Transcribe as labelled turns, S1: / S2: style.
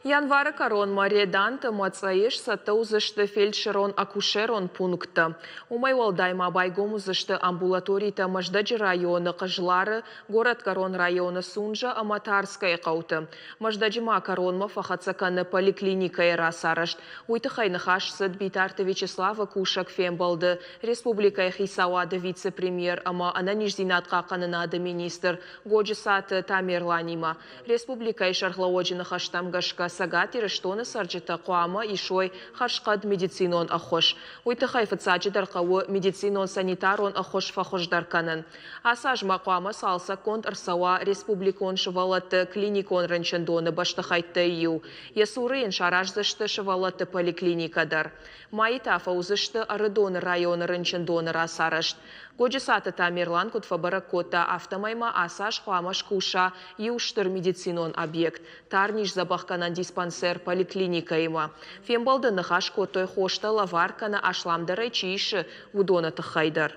S1: Январы кӕронмӕ Реданты ӕмӕ Цъӕйы сцӕттӕ уыдзысты фельдшерон-акушерон пункттӕ. Уымӕй уӕлдай ма байгом уыдзысты амбулаторитӕ Мӕздӕджы районы Хъызлары, Горӕтгӕрон районы Сунжӕ ӕмӕ Тарскӕйы хъӕуты. Мӕздӕджы ма кӕронмӕ фӕхӕццӕ кӕны поликлиникӕйы рацарӕзт. Уый тыххӕй ныхас цыд Битарты Вячеславы кусӕг фембӕлды республикӕйы хицауады вице-премьер ӕмӕ ӕнӕниздзинад хъахъхъӕнынады министр Годжысаты Тамерланимӕ. Республикӕйы сӕргълӕууӕджы ныхӕстӕм гӕсгӕ Цӕгат Ирыстоны цӕрджытӕ хъуамӕ исой хӕрзхъӕд медицинон ӕххуыс. Уый тыххӕй фыццаджыдӕр хъӕуы медицинон-санитарон ӕххуыс фӕхуыздӕр кӕнын. Ацы аз ма хъуамӕ цалцӕггонд ӕрцӕуа республикон сывӕллӕтты клиникон рынчындоны бӕстыхӕйттӕй иу. Йӕ цуры йын сараздзысты сывӕллӕтты поликлиникӕ дӕр. Майы та фӕуыдзысты Ӕрыдоны районы рынчындоны рацарӕзт. Годжысаты Тамерлан куыд фӕбӕрӕг кодта, афтӕмӕй ма ацы аз хъуамӕ скуса иу стыр медицинон объект, тарниздзӕбӕхгӕнӕн диспансер поликлиникӕимӕ. Фембӕлды ныхас кодтой хостӕ лӕвар кӕнӕ асламдӕрӕй чи исы, уыдоны тыххӕй дӕр.